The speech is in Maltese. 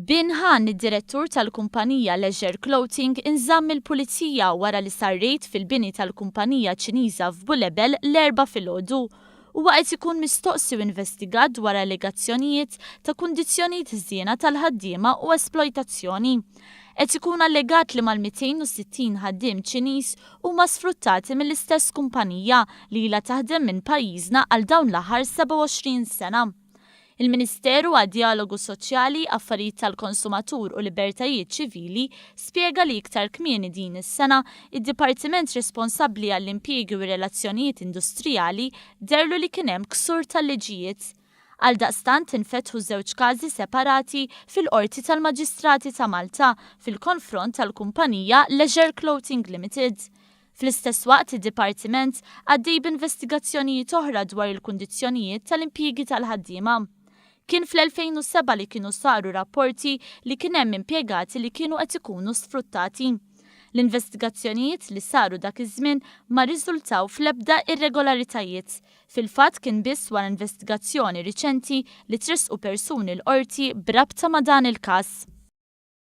Bin Han, id-direttur tal-kumpanija Leisure Clothing, inżamm mill-Pulizija wara li sar rejd fil-bini tal-kumpanija Ċiniża f'Bulebel l-Erbgħa filgħodu. Huwa qed ikun mistoqsi u investigat dwar allegazzjonijiet ta' kundizzjonijiet ħżiena tal-ħaddiema u esplojtazzjoni. Qed ikun allegat li mal-260 ħaddiem Ċiniż huma sfruttati mill-istess kumpanija li ilha taħdem minn pajjiżna għal dawn l-aħħar 27 sena. Il-Ministeru għad-Djalogu Soċjali, Affarijiet tal-Konsumatur u Libertajiet Ċivili spjega li iktar kmieni din is-sena, id-dipartiment responsabbli għall-impjiegi u r-relazzjonijiet industrijali dehrlu li kien hemm ksur tal-liġijiet. Għaldaqstant infetħu żewġ każi separati fil-Qorti tal-Maġistrati ta' Malta fil-konfront tal-kumpanija Leisure Clothing Limited. Fl-istess waqt id-Dipartiment għaddej b'investigazzjonijiet oħra dwar il-kundizzjonijiet tal-impjiegi tal-ħaddiema. Kien fl-2007 li kienu saru rapporti li kien hemm impjegati li kienu qed ikunu sfruttati. L-investigazzjonijiet li saru dak iż-żmien ma rriżultaw fl-ebda irregolaritajiet. Fil-fatt kien biss wara investigazzjoni riċenti li tressqu persuni l-Qorti b'rabta ma' dan il-każ.